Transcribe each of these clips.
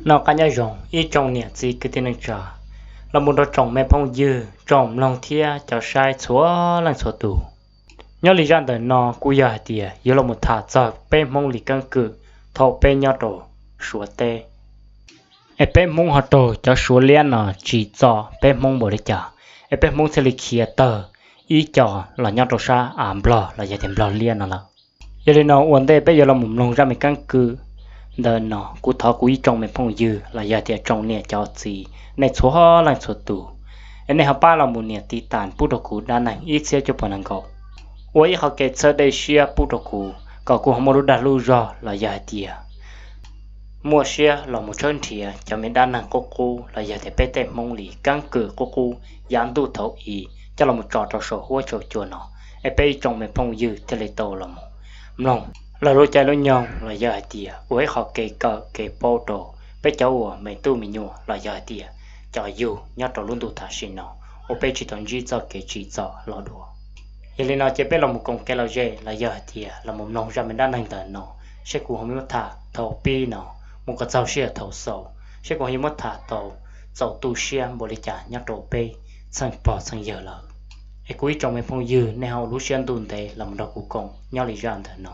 Noj qab nyob zoo ib tsoom niam txiv kwv tij neej tsa, los mus rau tsoom me phooj ywg, tsoom mloog thiab cov saib txhua leej txhua tus. Nyob li zaj ntawm no kuj yog hais tias yuav los mus tham txog peb Hmoob li keeb kwm thaum peb nyob rau Suav teb. Es peb Hmoob ho raug cov Suav liab no tsim txom peb Hmoob npaum li cas, es peb Hmoob thiaj li khiav tawg ib co los nyob rau sab av Nplog los yog tias Nplog liab no lawm. Yog li no ua ntej peb yuav los mus mloog zaj me keeb kwm ntawm no, kuv thov kuv ib tsoom me phooj ywg los yog tias tsoom niam cov txiv nej txhua leej txhua tus, es nej ho pab los mus nias tiv tas pub rau kuv dab neeg ib txhiab cuaj puas nees nkaum, ua ib qho kev txhawb dej siab pub rau kuv kom kuv ho muaj lub dag lub zog los yog hais tias muaj siab los mus tshawb nrhiav cov me dab neeg qub qub los yog tias peb tej Hmoob li keeb kwm qub qub yav ntuj thaum i coj los mus tso rau saum huab saum cua no, es peb ib tsoom me phooj ywg thiaj li tau los mus mloog lawv lub caij lub nyoog los yog hais tias ua ib qho kev kawm kev paub rau peb cov uas me tub me nyuam los yog hais tias cov yug nyob rau lub ntuj tam sim no uas peb tsis tau ntsib txoj kev tsim txom los dua. Yog li no ces peb los mus koom kev lom zem los yog hais tias los mus mloog zaj me dab neeg ntawm no, seb kuv ho muab tham thaum pib no mus kom txog sij hawm thaum xaus, seb kuv ho yuav muab tham tau txaus tu siab npaum li cas nyob rau peb txheej pog txheej yawg lawm. Es kuv ib tsoom me phooj ywg nej ho ua lub siab ntuj ntev los mus nrog kuv koom nyob li zaj ntawm no.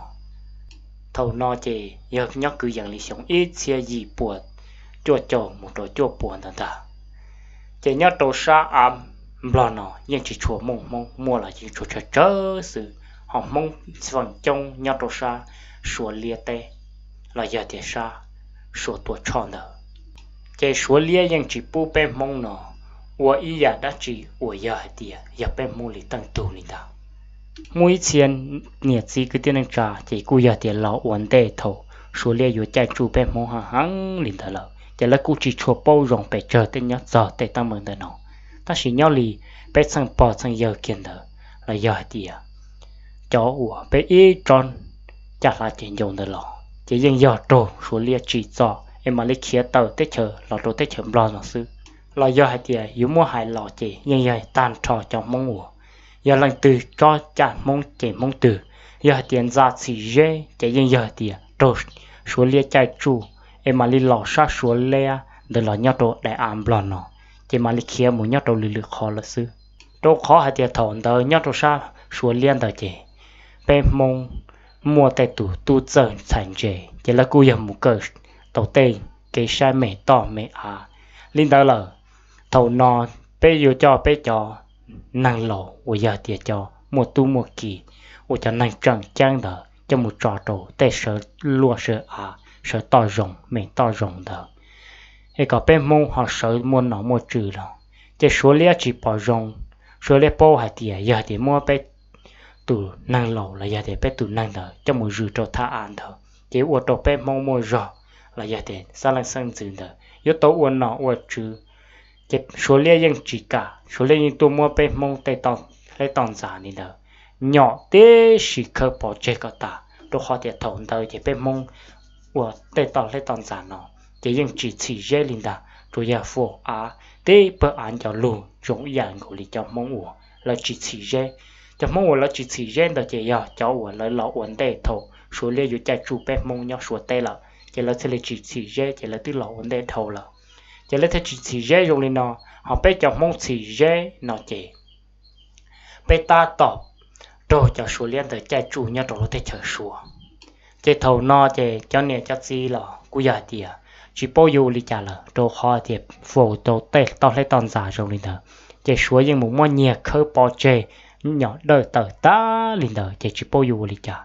Thaum no ces yog nyob kwv yees li xyoo ib txhiab yim puas cuaj caum mus rau cuaj puas ntawd ntag. Ces nyob rau sab av Nplog no yeej tsis tshua muaj Hmoob, muaj los yeej tshua tsawg tsawg xwb, ho Hmoob feem coob nyob rau sab Suav liab teb los yog tias sab Suav tuam tshoj ntawd. Ces Suav liab yeej tsis pub peb Hmoob no ua ib yam dab tsi uas yog hais tias yog peb Hmoob li teej tug li ntag. Muaj ib txhia niam txiv kwv tij neej tsa ces kuj yog tias los ua ntej thaum Suav liab yuav caij tsuj peb Hmoob heev heev li ntawd lawm, ces lawv kuj tsis tshua paub zoo pes tsawg tej nyob txog tej teeb meem ntawm no. Tab sis nyob li peb txheej pog txheej yawg kiag ntawd los yog hais tias cov uas peb ib tsob caj hlav ces ncau ntawd los ces yeej yog raug Suav liab tsim txom es mam li khiav tawm teb chaws los rau teb chaws Nplog no xwb. Los yog hais tias yuav muab hais los ces yeej yog tag nrho cov Hmoob uas yog leej twg tsob caj Hmoob ces Hmoob twg, yog hais tias ntxa txhim zeb ces yeej yog hais tias raug Suav liab caij tsuj es mam li los sab Suav liab ntawd los nyob rau daim av Nplog no, ces mam li khiav mus nyob rau lwm lwm qhov lawm xwb. Rau qhov hais tias thaum ntawd nyob rau sab Suav liab ntawd ces peb Hmoob muaj tej tus tub txawj txhais ntse ces lawv kuj yog mus kawm tau tej kev saib me toj me av li ntawd lawm. Thaum no peb yuav coj peb cov neeg laus uas yog tias cov muaj tub muaj ki, uas cov neeg tseem ceeb ntawd coj mus tso rau tej sawv luaj sawv av sawv toj zoov me toj zoov ntawd, es kom peb Hmoob ho sawv muaj nom muaj tswv los. Ces Suav liab tsis pom zoo, Suav liab paub hais tias yog tias muab peb tus neeg laus los yog tias peb tus neeg ntawd coj mus zwm rau thaj av ntawd ces ua rau peb Hmoob muaj zog los yog tias xab leej xeeb ntxwv ntawd yuav tau ua nom ua tswv. Ces Suav liab yeej tsis kam, Suav liab yeej tuaj muab peb Hmoob tej toj hleb toj ntxas li ntawd nyom tib si khawb pov tseg kom tas, rau qhov tias thaum ntawd ces peb Hmoob ua tej toj hleb toj ntxas no ces yeej tsis txhim zeb li ntag, tsuas yog faus av tib pawg av ncov lug zoo ib yam nkaus li cov Hmoob uas lawv tsis txhim zeb. Cov Hmoob uas lawv tsis txhim zeb ntawd ces yog cov uas lawv los ua ntej thaum Suav liab yuav caij tsuj peb Hmoob nyob Suav teb lawm, ces lawv thiaj li tsis txhim zeb, ces lawv twb los ua ntej dhau lawm, ces lawv thiaj tsis txhim zeb zoo li no. Ho peb cov Hmoob txhim zeb no ces peb tab tom raug cov Suav liab ntawd caij tsuj nyob rau lub teb chaws Suav. Ces thaum no ces cov niam cov txiv los kuj yog hais tias tsis paub yuav ua li cas lawm, rau qhov hais tias faus tau tej toj hleb toj ntxas zoo li ntawd, ces Suav yeej mus muab nyiag khawb pov tseg nyom dawj tawm tag li ntawd ces tsis paub yuav ua li cas.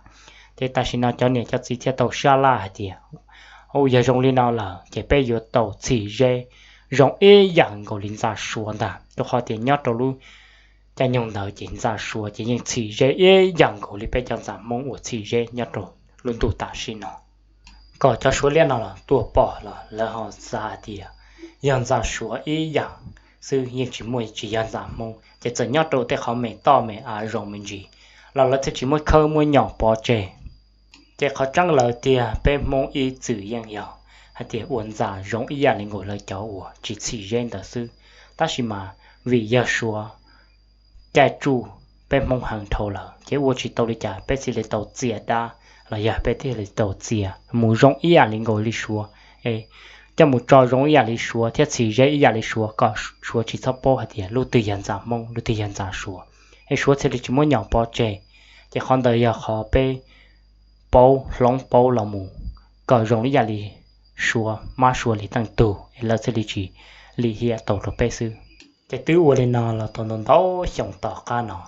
Ces tam sim no cov niam cov txiv thiaj tau sab laj hais tias, u, yog zoo li no lawm ces peb yuav tau txhim zeb zoo ib yam nkaus li ntxa Suav ntag, rau qhov tias nyob rau lub caij nyoog ntawd ces ntxa Suav ces yeej txhim zeb ib yam nkaus li peb cov ntxa Hmoob uas txhim zeb nyob rau lub ntuj tam sim no. Kom cov Suav liab no los tuaj pom los lawv ho xav hais tias yog ntxa Suav ib yam xwb, yeej tsis muaj, tsis yog ntxa Hmoob, ces txawm nyob rau tej qhov me toj me av zoo me ntsis los lawv thiaj tsis muab khawb muab nyom pov tseg. Ces qhov tseeb lawm tiag peb Hmoob ib txwm yeej yog hais tias ua ntxa zoo ib yam li nkaus lawv cov uas tsis txhim zeb ntawd xwb, tab sis mas vim yog Suav caij tsuj peb Hmoob heev dhau lawm ces ua tsis tau li cas, peb thiaj li tau txia dab los yog peb thiaj li tau txia mus zoo ib yam li nkaus li Suav, es coj mus tso zoo ib yam li Suav thiab txhim zeb ib yam li Suav kom Suav tsis txhob paub hais tias lub twg yog ntxa Hmoob, lub twg yog ntxa Suav, es Suav thiaj li tsis muab nyom pov tseg. Ces qhov ntawd yog qhov peb paub hloov paub los mus kom zoo li ib yam li Suav, mab Suav li teej tug es lawv thiaj li tsis lim hiam tau rau peb xwb. Ces twb ua li no los tau ntau ntau xyoo tom qab no,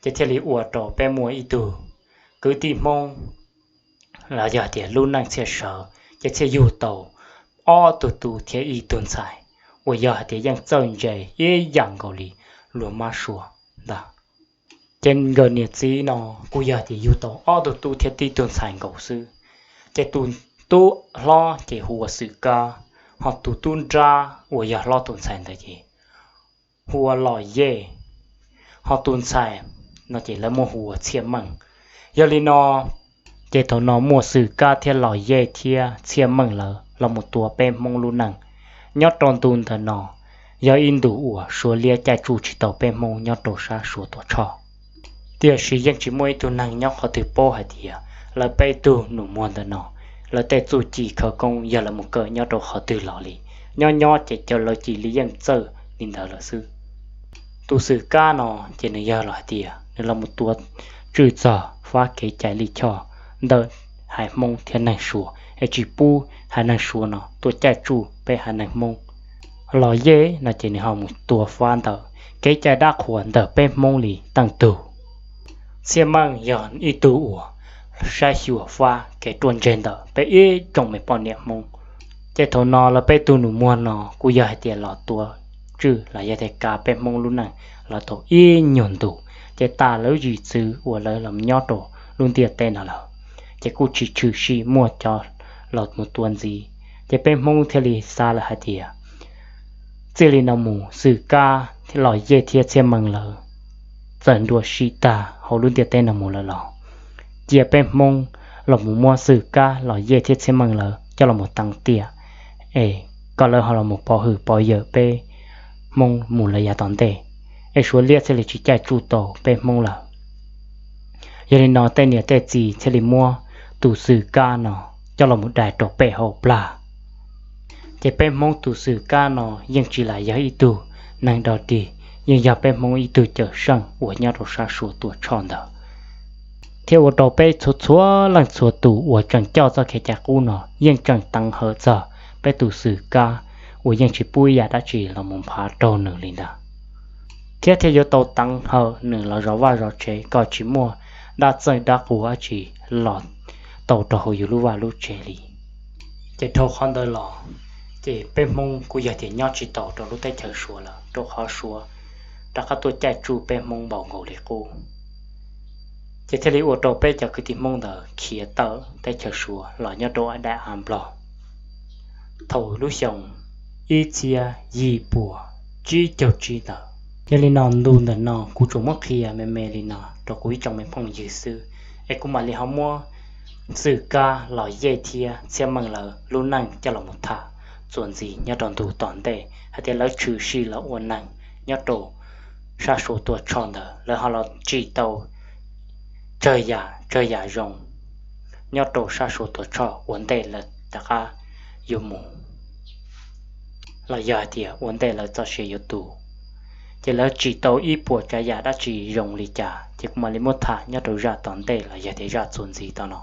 ces thiaj li ua rau peb muaj ib tug kwv tij Hmoob los yog tias lub neej txhiaj sawv, ces txhiaj yug tau ob tug tub thiab ib tug ntxhais, uas yog hais tias yeej txawj ntse ib yam nkaus li luag mab Suav ntag. Ces nkawd niam txiv no kuj yog tias yug tau ob tug tub thiab tib tug ntxhais nkaus xwb. Ces tus tub hlob ces hu ua Xwm Kab, ho tus tub nrab uas yog hlob tus ntxhais ntawd ces hu ua Los Yej, ho tus ntxhais no ces lawv muab hu ua Txhiaj Meej. Yog li no, ces thaum no muaj Xwm Kab thiab Los Yej thiab Txhiaj Meej lawv los mus tua peb Hmoob lub neej. Nyob rau ntu ntawm no yog ib ntu uas Suav liab caij tsuj tsis tau peb Hmoob nyob rau sab Suav Tuam Tshoj. Tiam sis yeej tsis muaj ib tug neeg nyob qhov twg paub hais tias lawv peb tug nus muag ntawm no, lawv tej txuj ci khawv koob yog lawv mus kawm nyob rau qhov twg los li. Nyob nyob ces cov lawv cia li yeej txawj li ntawd lawm xwb. Tus Xwm Kab no ces nws yog los hais tias nws los mus tua tswj txog fab kev cai lij choj ntawm haiv Hmoob thiab neeg Suav, es tsis pub haiv neeg Suav no tuaj caij tsuj peb haiv neeg Hmoob. Los Yej no ces nws ho mus tua fab ntawm kev cai dab qhuas ntawm peb Hmoob li teej tug. Txhiaj Meej yog ib tug uas saib xyuas fab kev ruaj ntseg ntawm peb ib tsoom me poj niam Hmoob. Ces thaum no lawv peb tug nus muag no kuj yog hais tias los tua tswj los yog tias kav peb Hmoob lub neej los tau ib nyuag ntus, ces tas lawv zim txwv uas lawv los nyob rau lub ntiaj teb no lawm, ces kuj tsis tshwm sim muaj cov los mus tua ntxiv. Ces peb Hmoob thiaj li xav lawm hais tias txij li no mus Xwm Kab, Los Yej thiab Txhiaj Meej lawv txawm nruam sim tag hauv lub ntiaj teb no mus lawm los cia peb Hmoob los mus muab Xwm Kab, Los Yej thiab Txhiaj Meej lawv coj los mus teev tiam, es kom lawv ho los mus pov hwm pov yawm peb Hmoob mus lawm yav tom ntej, es Suav liab thiaj li tsis caij tsuj tau peb Hmoob lawm. Yog li no tej niam tej txiv thiaj li muab tus Xwm Kab no coj los mus dai rau pem hauv plag. Ces peb Hmoob tus Xwm Kab no yeej tsis lam yog ib tug neeg dog dig, yeej yog peb Hmoob ib tug cawm seej uas nyob rau sab Suav Tuam Tshoj ntawd, thiab ua rau peb txhua txhua leej txhua tus uas tseem coj txoj kev cai qub no yeej tseem teev hawm txog peb tus Xwm Kab uas yeej tsis pub ib yam dab tsi los mus nphav raug nws li ntag, thiab thiaj yuav tau teev hawm nws los zov vaj zov tsev kom tsis muaj dab txeej dab qhuas dab tsi los tau rau hauv yus lub vaj lub tsev li. Ces dhau qhov ntawd los, ces peb Hmoob kuj yog tias nyob tsis tau rau lub teb chaws Suav lawm, rau qhov Suav rov qab tuaj caij tsuj peb Hmoob npaum nkaus li qub. Ces thiaj li ua rau peb cov kwv tij Hmoob ntawd khiav tawm teb chaws Suav los nyob rau daim av Nplog thaum lub xyoo ib txhiab yim puas tsib caug tsib ntawd. Yog li no ntu ntawm no kuv tsuas muab qhia me me li no rau kuv ib tsoom me phooj ywg xwb, es kuv mam li ho muab Xwm Kab, Los Yej thiab Txhiaj Meej lawv lub neej coj los mus tham txuas ntxiv nyob rau ntu tom ntej hais tias lawv tshwm sim los ua neeg nyob rau sab Suav Tuam Tshoj ntawd lawv ho los tsim tau tsawg yam tsawg yam zoo nyob rau sab Suav Tuam Tshoj ua ntej lawv rov qab yuav mus, los yog hais tias ua ntej lawv txoj sia yuav tu. Ces lawv tsim tau ib puas tsav yam dab tsi zoo li cas ces kuv mam li muab tham nyob rau zaj tom ntej los yog tias zaj txuas ntxiv tom no.